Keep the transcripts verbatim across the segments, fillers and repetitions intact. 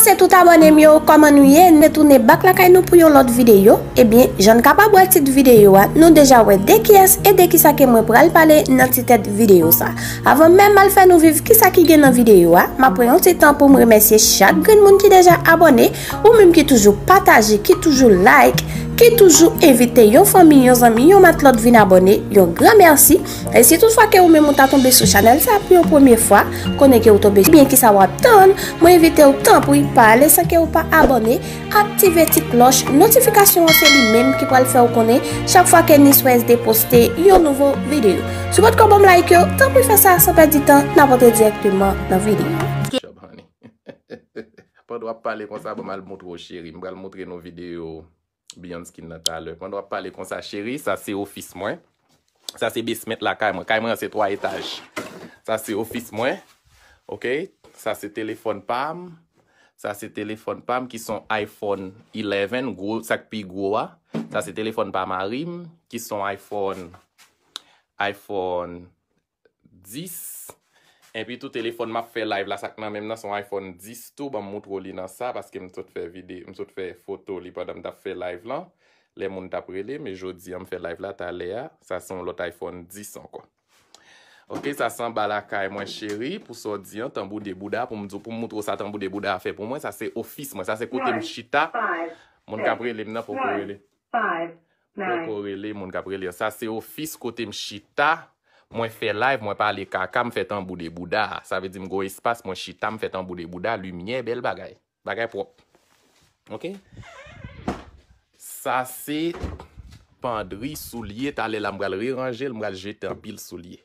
Se tout abòne m yo, kòman nou ye? Nou retounen back lakay nou pou yon lòt videyo. Ebyen, jan n kapab wè tit videyo a, nou deja wè de kiyès e de kisa ke mwen pral pale nan ti tèt videyo sa. Avan menm m al fè nou viv kisa ki gen nan videyo a, m ap pran yon ti tan pou m remèsye chak grenn moun ki deja abòne, ou menm ki toujou pataje, ki toujou like, ki toujou envite yon fanmi, yon zanmi, yon matlòt vin abòne, yon gran mèsi. E si toutfwa ke ou menm ou ta tonbe sou chanèl sa pou yon premye fwa, konnen ke ou tonbe byen kisa w ap tann, mwen envite w tanpri pa ale san ke ou pa abòne, aktive ti klòch notifikasyon an, se li menm ki pral fè w konnen chak fwa ke Niswèz te poste yon nouvo videyo. Si w potko ban m like yo, tanpri fè sa san pèdi tan, n ap antre dirèkteman nan videyo. Pandan w ap pale konsa, ban m al montre w cheri, m pral montre nou videyo Beyond Skin nan talè. Pandan w ap pale konsa, cheri, sa se ofis mwen. Sa se basement lakay mwen. Kay mwen an se twa etaj. Sa se ofis mwen. Oke? Sa se telefòn pa m. Sa se telefòn pa m ki se yon iPhone eleven, gwo, sa k pi gwo a. Sa se telefòn pa mari m ki se yon iPhone, iPhone dis. Epi tou telefòn m ap fè live la, sa k nan men m nan se yon iPhone dis tou. Ban m montre w li nan sa, paske m sot fè vide-, m sot fè foto li pandan m t ap fè live lan. Lè moun t ap rele, men jodi a m fè live la talè a, sa se yon lòt iPhone dis ankò. Oke, sa se anba lakay mwen cheri, pou sa w di an, tanbou de bouda, pou m di w, pou m montre w sa tanbou de bouda a fè pou mwen, sa se ofis mwen, sa se kote m chita. Moun k ap rele m nan poko rele. Poko rele moun k ap rele an. Sa se ofis kote m chita. Mwen fè live, mwen pale kaka, m fè tanbou de bouda. Sa vle di m gon espas, mwen chita, m fè tanbou de bouda, limyè, bèl bagay. Bagay pwòp. Oke? Sa se pandri soulye, talè la m pral reranje l, m pral jete anpil soulye.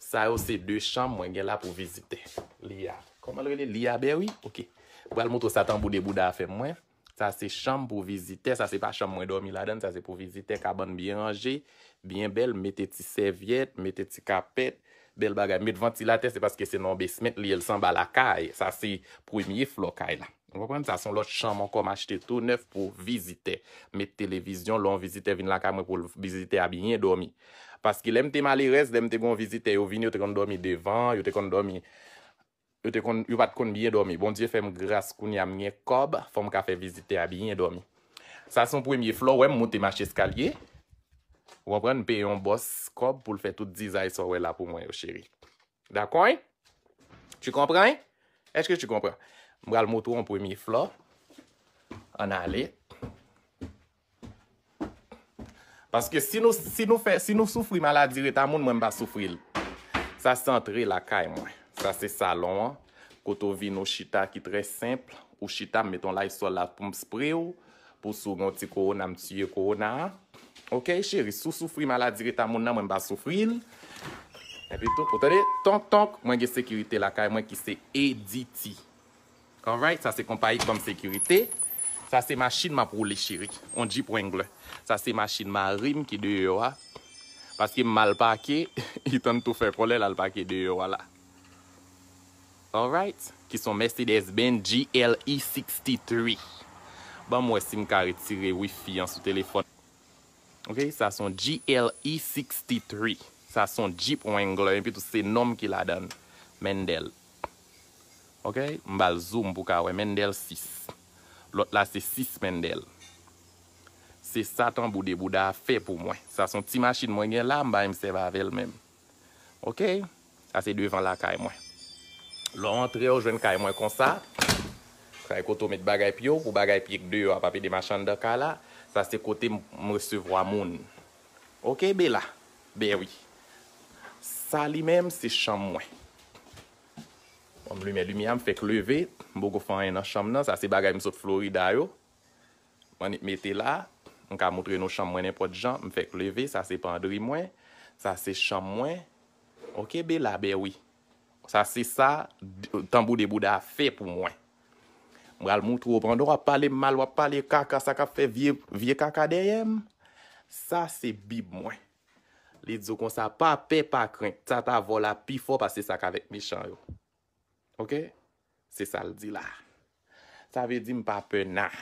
Sa yo se de chanm mwen gen la pou vizitè. Li a. Kòman l rele? Li a Berry? Oke. M pral montre w sa tanbou de bouda a fè mwen. Sa se chanm pou vizitè. Sa se pa chanm mwen dòmi ladan l. Sa se pou vizitè. Kabann byen ranje, byen bèl. Mete ti sèvyèt, mete ti kapèt. Bèl bagay. Met vantilatè, se paske se nan yon basement li ye, l se anba lakay. Sa se premye flò kay la. Ou konprann? Sa se yon lòt chanm ankò m achte tou nèf pou vizitè. Met televizyon, lè yon vizitè vin lakay mwen pou l, vizitè a byen dòmi. Paske lè m te malerèz, lè m te gen yon vizitè, yo vini, yo te konn dòmi devan, yo te konn dòmi, yo te konn, yo pa t konn byen dòmi. Bondye fè m gras, kounye a m gen kòb, fò m ka fè vizitè a byen dòmi. Sa se yon premye flò, w wè m moute mach eskalye. Ou konprann? M peye yon bòs kòb pou l fè tout dizay sa w wè la pou mwen yo, cheri. Dakò, hein? Tu comprends? Est-ce que tu comprends? M pral montre w yon premye flò. Ann ale. Paske si nou, si nou fè, si nou soufri maladi reta moun, mwen m pa soufri l. Sa se antre lakay mwen. Sa se salon an. Kote w vin ou chita ki trè senp. Ou chita, m met yon Lysol la pou m spre w. Pou si w gen yon ti kowona, m tiye kowona a. Oke, cheri, si w soufri maladi reta moun nan, mwen m pa soufri l. Epi tou, ou tande, tonk tonk, mwen gen sekirite lakay mwen ki se A D T. Alright, sa se konpayi k ban m sekirite. Sa se machin m ap woule, cheri. On Jeep Wrangler. Sa se machin mari m ki deyò a. Paske m mal pake, li tann tou fè kòlè l al pake deyò a la. Alright, ki se yon Mercedes Benz G L E sixty-three. Ban m wè si m ka retire wifi an sou telefòn. Ok, sa se yon G L E sixty-three. Sa se yon Jeep Wrangler, epi tou se non m ki ladan l. Mendel. Ok, m ba l zoom pou ka wè. Mendel sis. Lòt la se sis Mendel. Se sa tanbou de bouda a fè pou mwen. Sa se yon ti machin mwen gen la, m pa menm sèvi avè l menm. Ok? Sa se devan lakay mwen. Lè w antre, w jwenn kay mwen konsa. Kay kote w met bagay pye w, pou bagay pye k deyò a p ap ede mache anndan kay la. Sa se kote m, m resevwa moun. Ok, Bela? Ben wi. Sa li menm, se chanm mwen. Bon, m limen limyè a, m fèk leve. M poko fè anyen nan chanm nan. Sa se bagay m sot Florida yo. M annik mete la. M ka montre nou chanm mwen nenpòt jan. M fèk leve. Sa se pandri mwen. Sa se chanm mwen. Ok, Bela, ben wi. Sa se sa, d-, tanbou de bouda a fè pou mwen. M pral montre w pandan w ap pale m mal, w ap pale kaka, sa k ap fè vye, vye kaka dèyè m. Sa se Bib mwen. Li di w konsa, pa pè, pa krent. Sa t a vòl la pi fò pase sa k avèk mechan yo. Ok? Se sa l di la. Sa vle di m pa pè nan.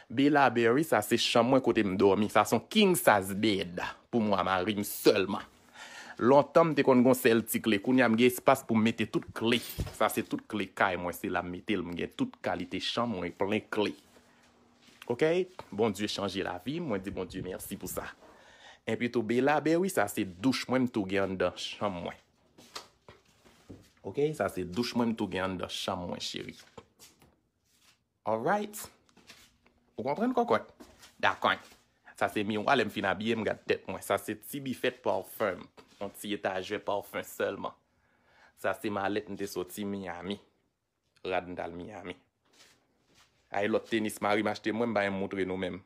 Bela Berry, sa se chanm mwen kote m dòmi. Sa se yon king size bed pou mwen a mari m sèlman. Lontan m te konn gon sèl ti kle. Kounye a m gen espas pou m mete tout kle. Sa se tout kle kay mwen, se la m mete l. M gen tout kalite chanm mwen plen kle. Oke? Bondye chanje lavi m, mwen di Bondye mèsi pou sa. Epi tou Bella Berry, sa se douch mwen m tou gen anndan chanm mwen. Oke? Sa se douch mwen m tou gen anndan chanm mwen, cheri. Alright? Ou konprann, kòkòt? Dakò. Sa se miwa, lè m fin abiye, m gad tèt mwen. Sa se ti bifèt parfum. Yon ti etajè parfum sèlman. Sa se malèt m te soti Miami. Rad m t al Miami. Ay, lòt tenis mari m achte mwen, m pa janm moutre nou menm.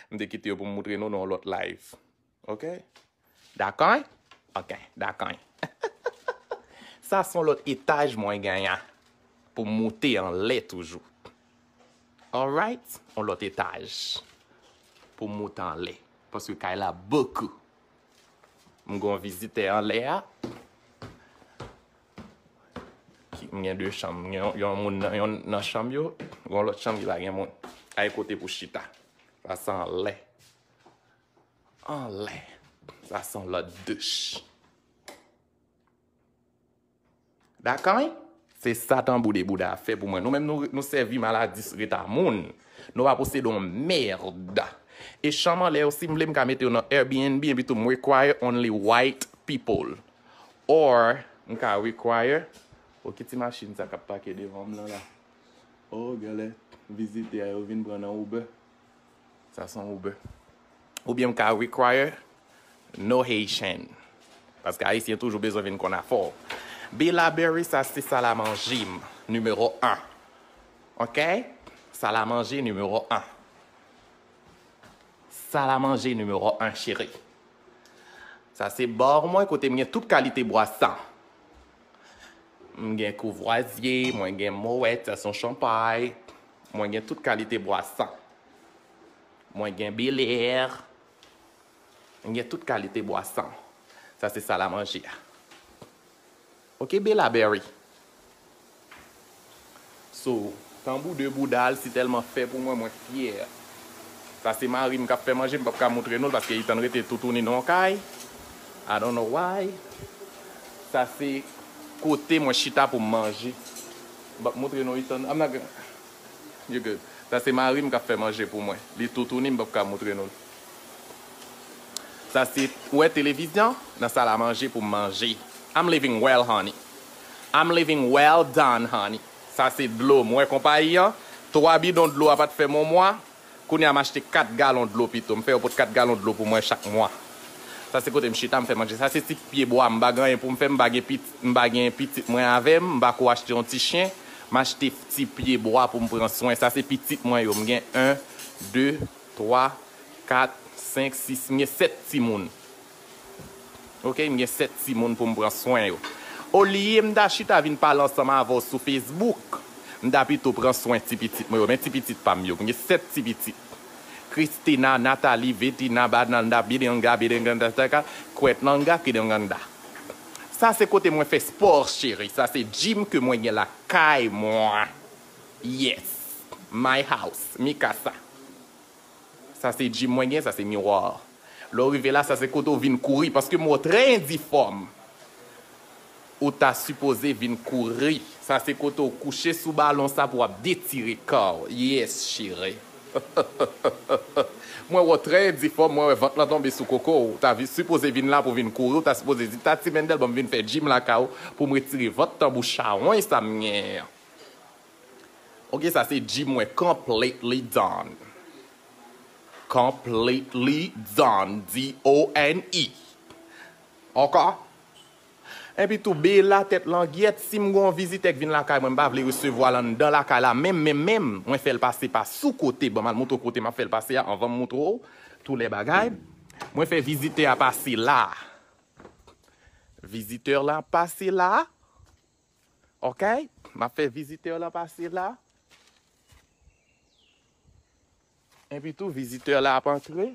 M te kite yo pou m moutre nou nan yon lòt live. Oke? Dakò? Oke, dakò. Sa se yon lòt etaj mwen genyen pou m moute anlè toujou. Alright? Yon lòt etaj pou m moute anlè. Paske kay la bokou. M gon vizitè anlè a. Ki- M gen de chanm. M gen yon, yon moun nan, yon nan chanm yo. Gon lòt chanm ki pa gen moun. Ay kote pou chita. Sa se anlè. Anlè. Sa se yon lòt douch. Dakò, wi? Se sa Tanbou de Bouda ap fè pou mwen. Nou menm nou, nou sèvi maladis reta moun. Nou pa posede yon mèd. E chanm anlè yo, si m vle, m ka mete yo nan Airbnb, epi tou m require only white people. Or, m ka require, o ki ti machin sa k ap pake devan m nan la? O, genlè, vizitè a yo vin pran nan Uber. Sa se yon Uber. Oubyen m ka require no Haitian. Paske Ayisyen toujou bezwen vin konn afè w. Bella Berry, sa se salamanje m, nimewo en. Oke? Salamanje nimewo en. Salamanje nimewo en, cheri. Sa se bar mwen kote m gen tout kalite bwason. M gen kouvwazye, mwen gen mowèt, sa se yon chanpay. Mwen gen tout kalite bwason. Mwen gen Belaire. Mwen gen tout kalite bwason. Sa se salamanje a. Oke, Bella Berry. So, Tanbou de Bouda, l si tèlman fè pou mwen, mwen fyè. Sa se mari m k ap fè manje, m p ap ka moutre nou l paske li tann rete toutouni nan yon kay. I don't know why. Sa se kote mwen chita pou m manje. M p ap moutre nou, li tann. I'm not gonna, you good. Sa se mari m k ap fè manje pou mwen. Li toutouni, m p ap ka moutre nou l. Sa se, ou wè televizyon nan salamanje pou m manje. I'm living well, honey. I'm living well done, honey. Sa se dlo. M wè konpayi an, twa bidon dlo a pa t fè m yon mwa. Kounye a m achte kat galon dlo pito. M fè yo pot kat galon dlo pou mwen chak mwa. Sa se kote m chita, m fè manje. Sa se ti pye bwa. M pa gen anyen pou m fè. M pa gen pit-, m pa gen pitit mwen avè m. M pa ko achte yon ti chen. M achte ti pye bwa pou m pran swen. Sa se pitit mwen yo. M gen en, de, twa, kat, senk, sis, m gen sèt timoun. Oke, m gen sèt timoun pou m pran swen yo. Olye m ta chita vin pale ansanm avè w sou Facebook, m ta pito pran swen ti pitit mwen yo. Men ti pitit pa m yo, m gen sèt ti pitit. Christina, Nathalie, Vetina, Bananda, Bidinga, Bidinga, Tataka, Kwetlanga, Kidinganda. Sa se kote mwen fè spò, cheri. Sa se gym ke mwen gen lakay mwen. Yes. My house. Mi casa. Sa se gym mwen gen, sa se miwa. Lè w rive la, sa se kote w vin kouri, paske m wè w trè endifòm. Ou ta sipoze vin kouri. Sa se kote w kouche sou balon sa pou w ap detire kò w. Yes, cheri. Mwen wè w trè endifòm, mwen wè vant lan tonbe sou koko w. Ou ta vi-, sipoze vin la pou vin kouri, ou ta sipoze di, "Tati Mendel, ban m vin fè gym lakay ou pou m retire vant tanbou chawony sa m genyen an." Oke, sa se gym mwen completely done. Completely done. D O N E. Oke? Epi tou, Bela tèt langyèt, si m gon vizitè k vin lakay mwen, m pa vle resevwa l anndan lakay la, menm, menm, menm, mwen fè l pase pa sou kote, ban m al moutre w kote m ap fè l pase a, anvan m moutre w tout lè bagay. Mwen fè vizitè a pase la. Vizitè la pase la. Oke? M ap fè vizitè la pase la. Epi tou, vizitè la ap antre.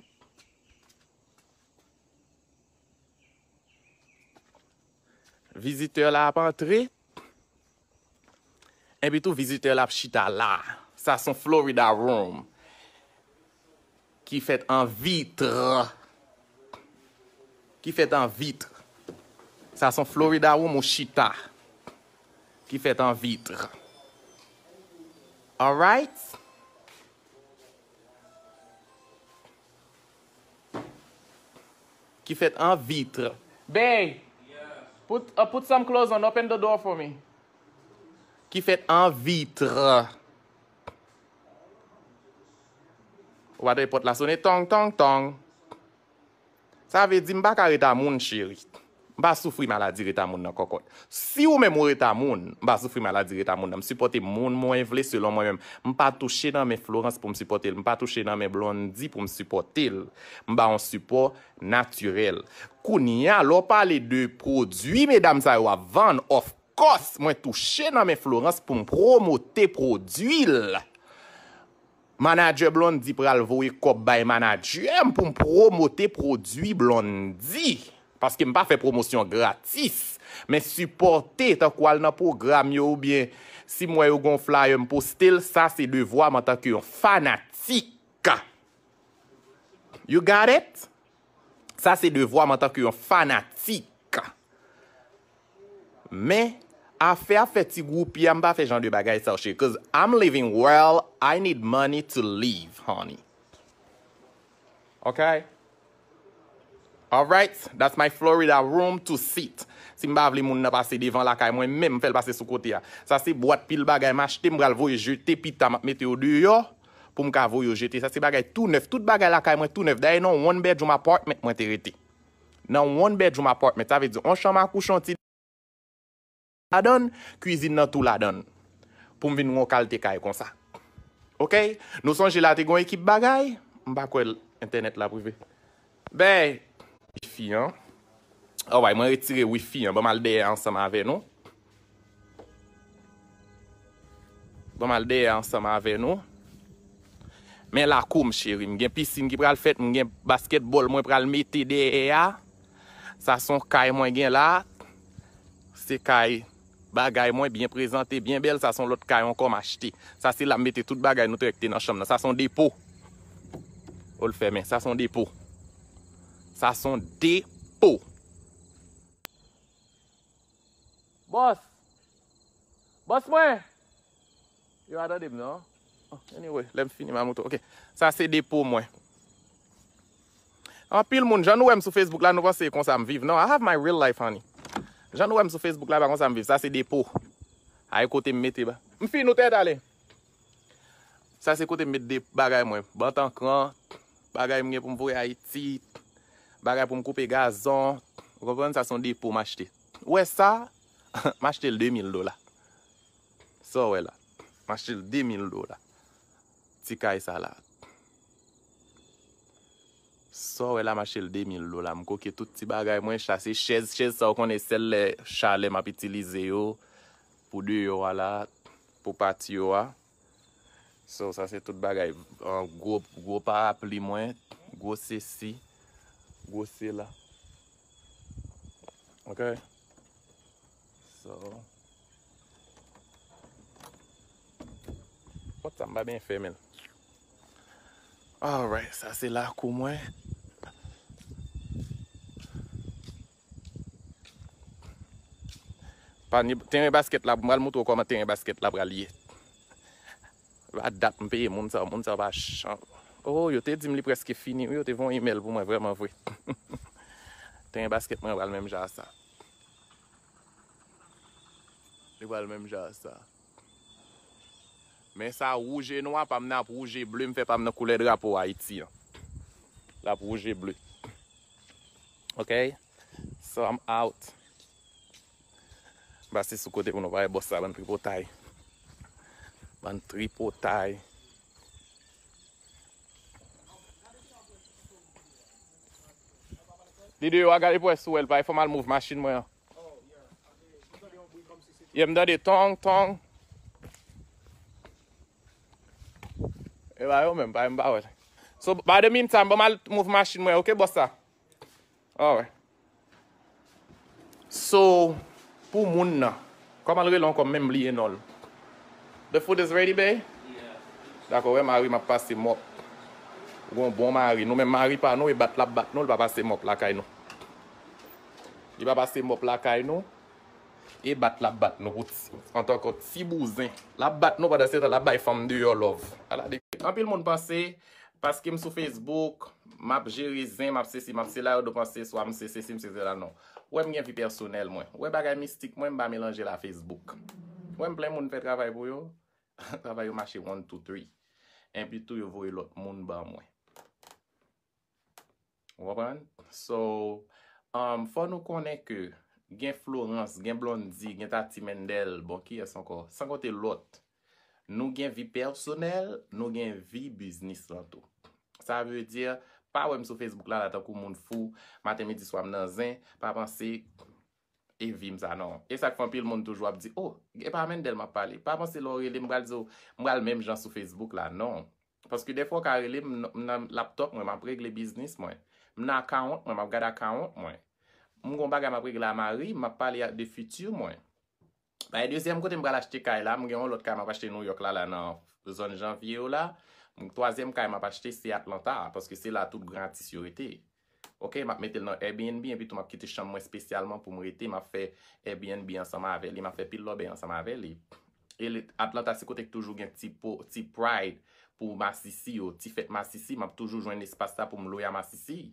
Vizitè la ap antre. Epi tou, vizitè la ap chita la. Sa se yon Florida room ki fèt an vitr. Ki fèt an vitre. Sa se yon Florida room ou chita. Ki fèt an vitre. Alright? Ki fèt an vitre. Bae, put, uh, put some clothes on. Open the door for me. Ki fèt an vitre. Ou pa tande pòt la sonnen, tong, tong, tong. Sa vle di m pa ka ret a moun, cheri. M pa soufri maladi ret a moun nan, kòkòt. Si ou menm ou ret a moun, m pa soufri maladi ret a moun nan. M sipòte moun mwen vle selon mwen menm. M pa touche nan men Florence pou m sipòte l. M pa touche nan men Blondy pou m sipòte l. M ba yon sipò natirèl. Kounye a, lè w pale de pwodui medam sa yo ap vann, of course, mwen touche nan men Florence pou m pwomote pwodui l. Manadjè Blondy pral voye kòb bay manadjè m pou m pwomote pwodui Blondy. Paske m pa fè pwomosyon gratis. Men sipòte, tankou al nan pwogram yo oubyen si m wè yo gen yon flyer m poste l, sa se devwa m antanke yon fanatik. You got it? Sa se devwa m antanke yon fanatik. Men, afè ap fè ti gwoupi a, m pa fè jan de bagay sa yo, cheri. 'Cause I'm living well, I need money to live, honey. Ok? Alright, that's my Florida room to sit. Si m pa vle moun nan pase devan lakay mwen, menm m fè l pase sou kote a. Sa se bwat pil bagay m achte, m pral voye jete pita, m ap mete yo deyò pou m ka voye yo jete. Sa se bagay tou nèf, tout bagay lakay mwen tou nèf. Dayè nan one bedroom apartment mwen te rete. Nan one bedroom apartment, sa vle di yon chanm a kouche, yon ti ladan, kwizin nan tou ladan. Pou m vin yon kalite kay konsa. Ok? Nou sonje la te gen yon ekip bagay? M pa kwè entènèt la ap rive. Bèy, wifi an. Alright, mwen retire wifi an. Ban m al dèyè ansanm avè nou. Ban m al dèyè ansanm avè nou. Men lakou m, cheri. M gen pisin ki pral fèt, m gen basketball mwen pral mete dèyè a. Sa se yon kay mwen gen la. Se kay bagay mwen byen prezante, byen bèl. Sa se yon lòt kay ankò m achte. Sa se la m mete tout bagay nou te wè ki te nan chanm nan. Sa se yon depo. O, l fèmen. Sa se yon depo. Sa se yon depo. Bòs! Bòs mwen! Yo pa tande m non. Oh, anyway, lè m fini m a moto. Ok. Sa se depo mwen. Anpil moun, jan nou wè m sou Facebook la, nou panse e konsa m viv. Non, I have my real life, honey. Jan nou wè m sou Facebook la, e pa konsa m viv. Sa se depo. A e kote m mete ba. M fini, ou tèt ale. Sa se kote m met de bagay mwen. Bant an kran, bagay m gen pou m voye Ayiti, bagay pou m koupe gazon. Ou konprann? Sa se yon depo m achte. Ou wè sa? M achte l de mil dola. Sa w wè la? M achte l de mil dola. Ti kay sa la. Sa w wè la, m achte l de mil dola. M koke tout ti bagay mwen, sa se chèz. Chèz sa w konnen sèl lè chalè m ap itilize yo pou deyò a la, pou patyo a. So, sa se tout bagay. Ah, gwo, gwo parapli mwen, gwo sesi, gwo sela. Ok? So, pòt sa m pa byen fèmen l. Alright, sa se lakou mwen. Pa ni teren basket la, m pral moutre w kòman teren basket la pral ye. Pa dat m peye moun sa yo, moun sa yo pa chan. Oh, yo te di m li prèske fini, wi, yo te voye yon imèl pou mwen, vrèman vre. Teren basket mwen pral menm jan a sa. Li pral menm jan a sa. Men sa wouj e nwa, pa m nan ap wouj e ble, m fè pa m nan koulè drapo Ayiti an. L ap wouj e ble. Ok? So, I'm out. M pase sou kote pou nou pa wè bòs la, bann tripotay. Bann tripotay. Li deyò a, gade pou wè si w wè l, pa fò m al move machin mwen an. Yeah, m tande tong, tong. E pa yo menm, pa, m pa wè. So, by the meantime, ban m al move machin mwen, ok, bòs la? Alright. So, pou moun nan, kòman l rele ankò, m menm bliye non l. The food is ready, bae? Dakò, wè mari m ap pase mòp. Ou gon bon mari. Nou menm mari pa nou, e bat l ap bat nou, l pa pase mòp lakay nou. Li pa pase mòp lakay nou. E bat l ap bat nou pou ti, antanke ti bouzen. L ap bat nou pandan se tan l ap bay fanm deyò love. Ala de. Anpil moun panse, paske m sou Facebook, m ap jere zen, m ap sesi, m ap sela, yo dwe panse swa m se sesi, m se sela, non. Ou wè m gen vi pèsonèl mwen. Ou wè bagay mistik mwen, m pa melanje l a Facebook. Ou wè m plen moun fè travay pou yo. Travay yo mache one, two, three. Epi tou yo voye lòt moun ban mwen. Ou konprann? So, um, fò nou konnen ke gen Florence, gen Blondy, gen Tati Mendel, bon, kiyès ankò? San konte lòt. Nou gen vi pèsonèl, nou gen vi biznis lan tou. Sa vle di, pa wè m sou Facebook la, la tankou moun fou, maten, midi, swa m nan zen, pa panse e vi m sa non. E sa k fè anpil moun toujou ap di, oh, e pa Mendel m ap pale. Pa panse lè w rele m, m pral di w, m pral menm jan sou Facebook la, non. Paske defwa w ka rele m, m nan laptop mwen, m ap regle biznis mwen. M nan akawont mwen, m ap gade akawont mwen. M gon bagay m ap regle a mari m, m ap pale de fiti mwen. Bay dezyèm kote m pral achte kay la, m gen yon lòt kay m ap achte New York la, la nan zòn Janvye yo la. M, twazyèm kay m ap achte se Atlanta, paske se la tout gran atis yo rete. Ok, m ap mete l nan Airbnb, epi tou m ap kite chanm mwen espesyalman pou m rete, m ap fè Airbnb ansanm avè li, m ap fè pil lòbèy ansanm avè li. E li, Atlanta se kote k toujou gen ti po, ti pride pou masisi yo, ti fèt masisi, m ap toujou jwenn espas sa pou m lwe a masisi.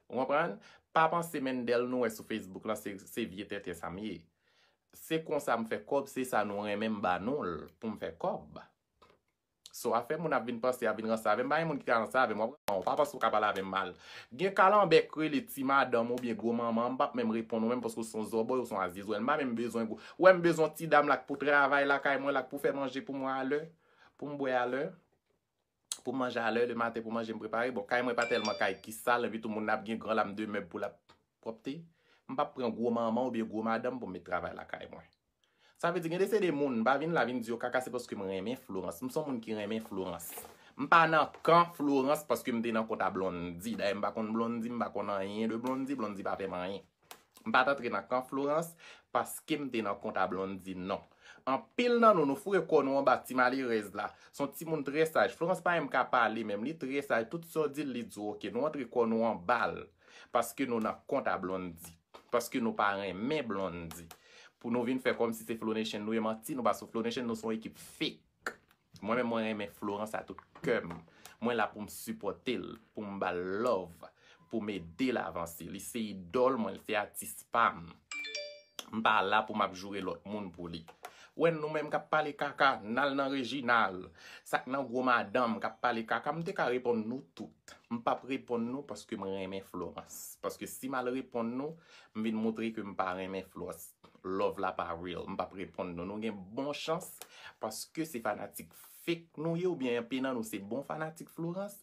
Ou konprann? Pa panse Mendel nou wè sou Facebook lan, se, se vye tenten sa m ye. Se konsa m fè kòb, se sa nou renmen m ba nou l pou m fè kòb. So, afè moun ap vin panse, ap vin ranse avè m, pa gen moun ki ka ranse avè m, w ap pran, w pa panse w ka pale avè m mal. Gen kalanbè k rele ti madanm oubyen gwo manman, m p ap menm reponn ou menm paske w se yon zòbòy, w se yon azizwèl, m pa menm bezwen gwo. Ou wè m bezwen ti dam la k pou travay lakay mwen, la k pou fè manje pou mwen alè, pou m bwè alè, pou m manje alè, lematen pou manje m prepare. Bon, kay mwen pa tèlman kay ki sal, epi tou moun nan ap gen gran lam de mèb pou l ap pwòpte. M p ap pran gwo manman oubyen gwo madanm pou m met travay lakay mwen. Sa vle di, gen de se de moun, m pa vin la vin di yo kaka, se paske m renmen Florence. M se yon moun ki renmen Florence. M pa nan kan Florence paske m te nan kont a Blondy. Dayè, m pa konn Blondy, m pa konn anyen de Blondy, Blondy pa fè m anyen. M pa t antre nan kan Florence paske m te nan kont a Blondy, non. Anpil nan nou, nou foure kò nou anba ti malerèz la. Se yon timoun trè saj. Florence pa menm ka pale menm, li trè saj. Tout sa w di l, li di w oke. Nou antre kò nou anba l paske nou nan kont a Blondy. Paske nou pa renmen Blondy. Pou nou vin fè kòmsi se Flow Nation nou ye, manti, nou pa sou Flow Nation, nou se yon ekip fake. Mwen menm, mwen renmen Florence a tout kè m. Mwen la pou m sipòte l, pou m ba l love, pou m ede l avanse. Li se idòl mwen, li se atis pa m. M pa la pou m ap joure lòt moun pou li. Wè nou menm k ap pale kaka, n al nan Reginald, sa k nan gwo madanm k ap pale kaka, m te ka reponn nou tout. M p ap reponn nou paske m renmen Florence. Paske si m al reponn nou, m vin montre ke m pa renmen Florence. Love la pa real. M p ap reponn nou. Nou gen bon chans paske se fanatik fake nou ye, oubyen enpe nan nou se bon fanatik Florence.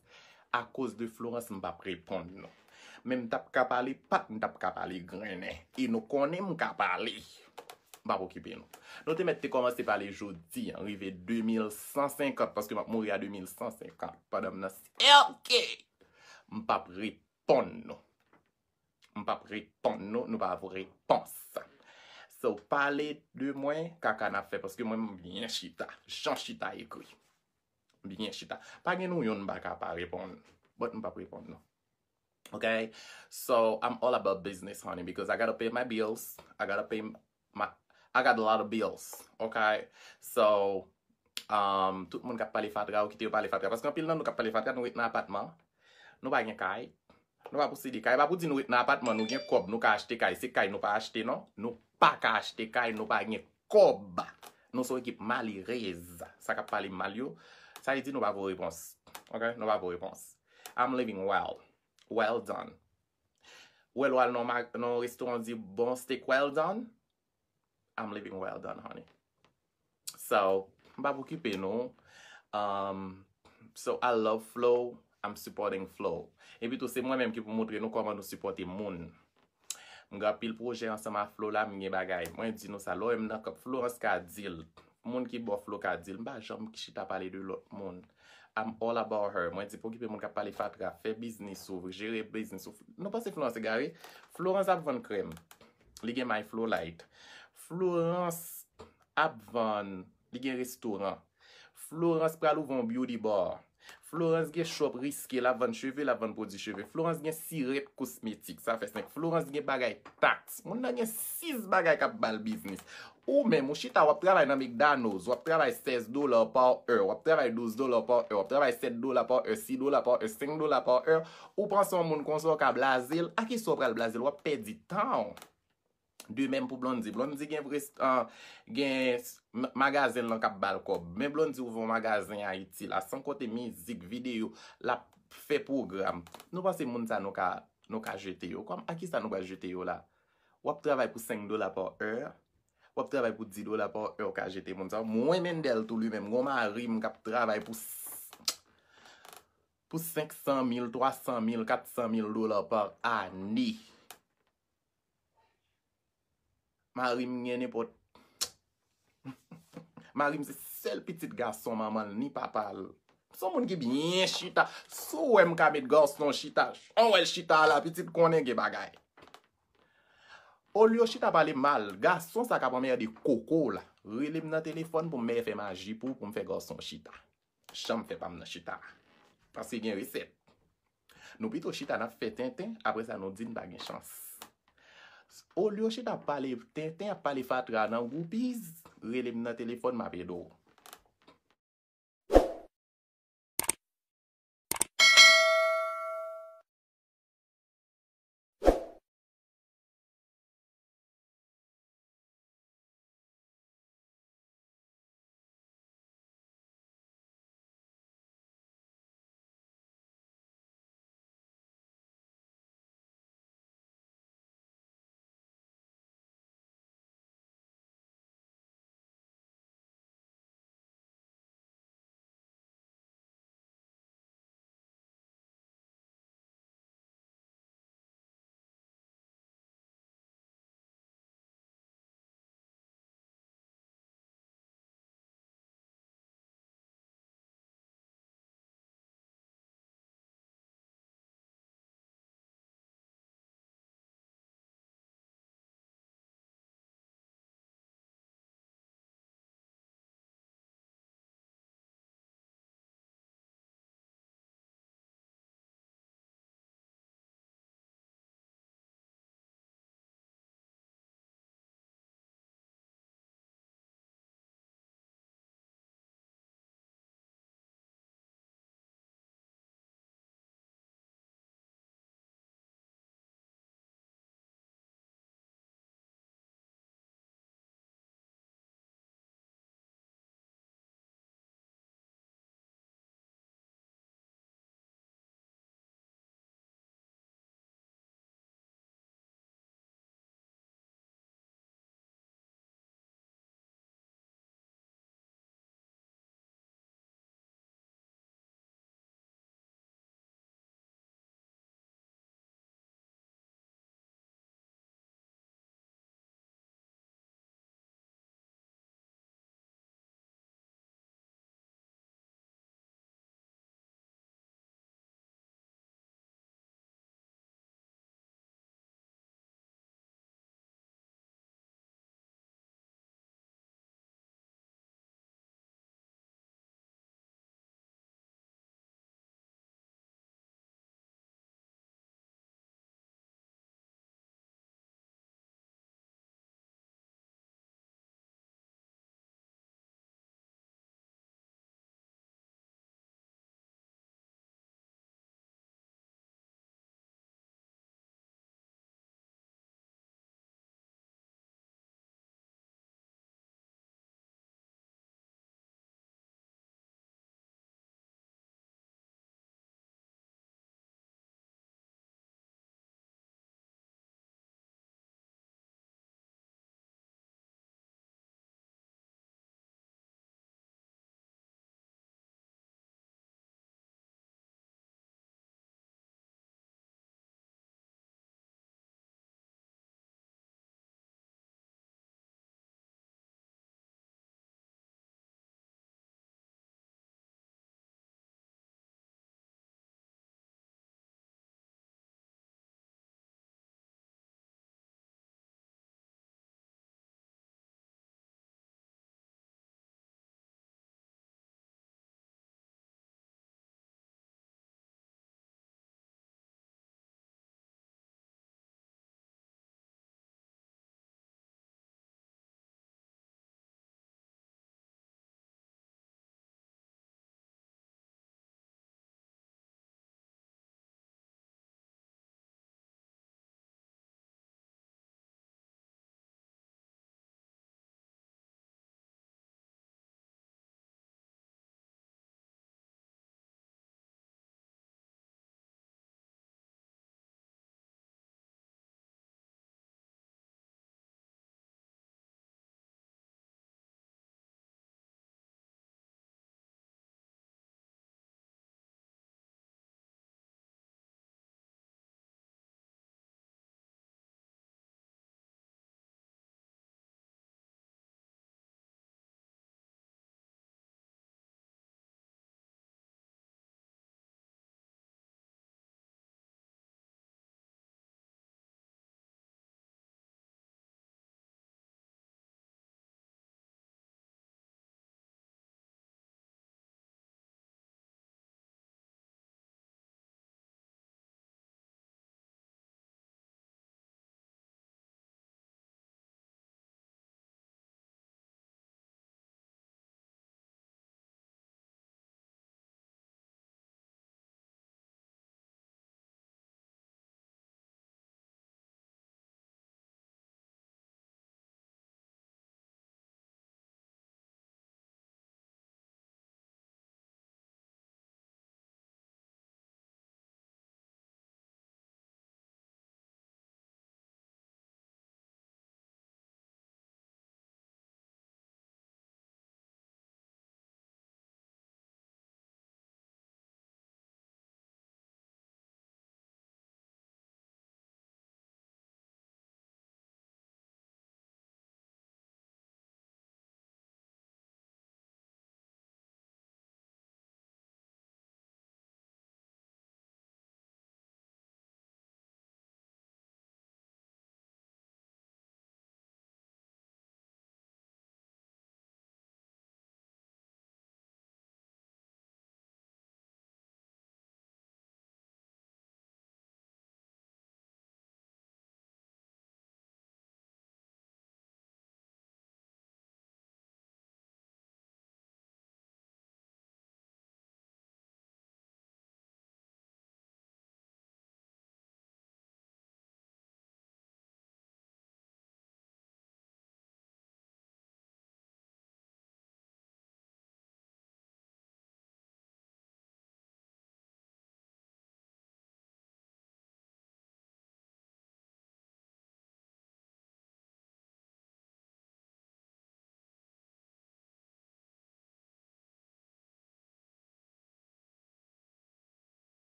Akoz de Florence, m p ap reponn nou. Men m t ap ka pale pat, m t ap ka pale grennen. E nou konnen m ka pale. M p ap okipe nou. Nou te mèt te kòmanse pale jodi a, rive de mil san senkant, paske m ap mouri a de mil san senkant. Pandan m nan sèke, m p ap reponn nou. M p ap reponn nou, nou pa voye repons. So, pale de mwen, kaka n ap fè, paske mwen, m byen chita. Jan chita ekri. M byen chita. Pa gen nou youn m pa ka pa reponn. But m p ap reponn nou. Okay? So, I'm all about business, honey, because I gotta pay my bills. I gotta pay my, I got a lot of bills. Okay? So, um, tout moun k ap pale fatra, yo kite yo pale fatra. Paske anpil nan nou k ap pale fatra, nou ret nan apatman. Nou pa gen kay. Nou pa posede kay. E pa pou di nou ret nan apatman, nou gen kòb, nou ka achte kay. Se kay nou pa achte, non. Nou pa ka achte kay, nou pa gen kòb. Nou se yon ekip malerèz. Sa k ap pale mal yo, sa vle di nou pa voye repons. Okay? Nou pa voye repons. I'm living well. Well done. Ou wè lè w al nan ma-, nan restoran di bon steak well done? I'm living well done, honey. So, m p ap okipe nou. Um, so, I love Flow. I'm supporting Flow. Epi tou, se mwen menm ki pou montre nou kòman nou sipòte moun. M gen anpil pwojè ansanm a Flow la, m gen bagay. Mwen di nou sa, lè w wè m nan kòb, Florence ka di l. Moun ki bò Flow ka di l. M pa janm chita pale de lòt moun. I'm all about her. Mwen di pa okipe moun k ap pale fatra, fè biznis ou, jere biznis ou. Nou panse Florence egare? Florence ap vann krèm. Li gen My Flow Light. Florence ap vann, li gen restoran. Florence pral ouvri yon beauty bar. Florence gen shop riske, l ap vann cheve, l ap vann pwodui cheve. Florence gen Sirèt Kosmetik, sa fè senk. Florence gen bagay taks. Moun nan gen sis bagay k ap ba l biznis. Ou menm, ou chita, w ap travay nan McDonald's, w ap travay sèz dola pa è, w ap travay douz dola pa è, w ap travay sèt dola pa è, sis dola pa è, senk dola pa è, ou panse yon moun konsa w ka blaze l, a kisa w pral blaze l? W ap pèdi tan w. De menm pou Blondy. Blondy gen, gen magazen lan k ap ba l kòb. Men Blondy ouvè yon magazen Ayiti la, san konte mizik, videyo, l ap fè pwogram. Nou panse moun sa nou ka, nou ka jete yo? Kòm, a kisa nou pral jete yo la? W ap travay pou senk dola pa è, w ap travay pou dis dola pa è, w ka jete moun sa. Mwen, Mendel tou li menm, gon mari m k ap travay pou, pou senk san mil, twa san mil, kat san mil dola pa ane. Mari m gen nenpòt. Mari m se sèl pitit gason manman l ni papa l. Se yon moun ki byen chita. Si w wè m ka met gason chita, jan w wè l chita a la, pitit konnen gen bagay. Olye w chita pale mal, gason sa k ap anmède koko w la. Rele m nan telefòn pou m fè maji pou w, pou m fè gason chita. Janm fè pa m nan chita. Paske gen resèt. Nou pito chita n ap fè tenten, apre sa nou di n pa gen chans. Olye w chita ap pale tenten, ap pale fatra nan groupies, rele m nan telefòn, m ap ede w.